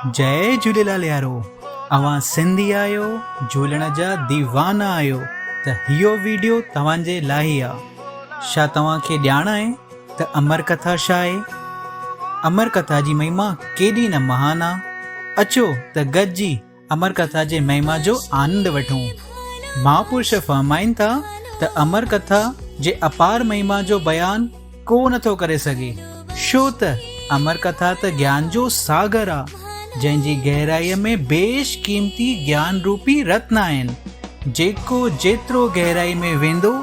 جئي جهوليلال يارو اوهان سنڌي آهيو جهولڻ جا ديوانا آهيو ته هيو ويڊيو توهان جي لاء ئي آ شا توهان کي ڄاڻ آهي ته امر ڪٿا شا آهي امر ڪٿا جي مهما ڪيڏي نه مهان آ اچو ته گڏجي امر ڪٿا جي مهما جو آنند وٺون. مهاپرش فرمائن ٿا ته امر ڪٿا جي اپار مهما جو بيان ڪو نه ٿو ڪري سگهي، شو ته امر ڪٿا ته گيان جو ساگر آ، جنهن جي گهرائيء ۾ بيش قيمتي گيان روپي رتن آهن. جيڪو جيترو گهرائي ۾ ويندو،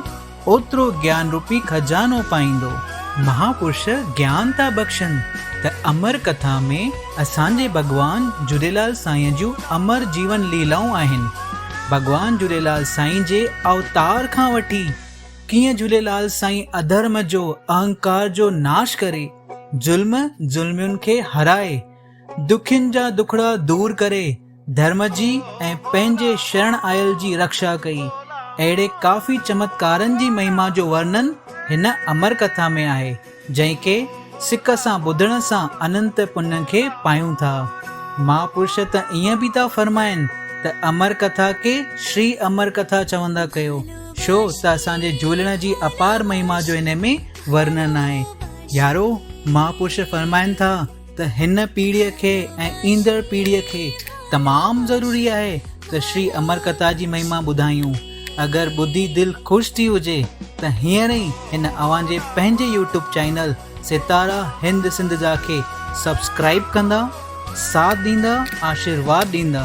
اوترو گيان روپي خزانو پائيندو. مهاپرش گيان ٿا بخشن ته امر ڪٿا ۾ اسان جي ڀڳوان جهوليلال سائين جون امر جيون ليلائون آهن. ڀڳوان جهوليلال سائين جي اوتار کان وٺي ڪيئن جهوليلال سائين اڌرم جو اهنڪار جو ناش ڪري ظلم ظلمين کي هرائي دکين جا دکڙا دور ڪري ڌرم جي ۽ پنهنجي شرڻ آيل جي رکشا ڪئي. اهڙي ڪافي چمتڪارن جي مهما جو ورنن هن امر ڪٿا ۾ آهي، جنهن کي سڪ سان ٻڌڻ سان اننت پڃ کي پايون ٿا. مهاپرش ته ائين به ٿا فرمائن ته امر ڪٿا کي شري امر ڪٿا چوندا ڪيو، ڇو ته اسان جي جهولڻ جي اپار مهما جو ان ۾ ورنن آهي. يارو! مهاپرش فرمائن ٿا ته هن پيڙهيء کي ۽ ايندڙ پيڙهيء کي تمام ضروري آهي ته شري امر ڪٿا جي مهما ٻڌايون. اگر ٻڌي دل خوش ٿي هجي ته هينئر ئي هن اوهان جي پنهنجي يوٽيوب چينل ستارا هند سنڌ جا کي سبسڪرائيب ڪندا، ساٿ ڏيندا، آشيرواد ڏيندا.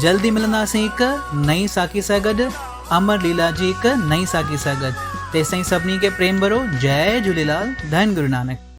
جلد ئي ملنداسين هڪ نئين ساکي سان گڏ امر ليلا جي هڪ نئين ساکي سان گڏ. تيستائين سڀني کي پريم ڀرو جئي جهوليلال ڌن گرو نانڪ.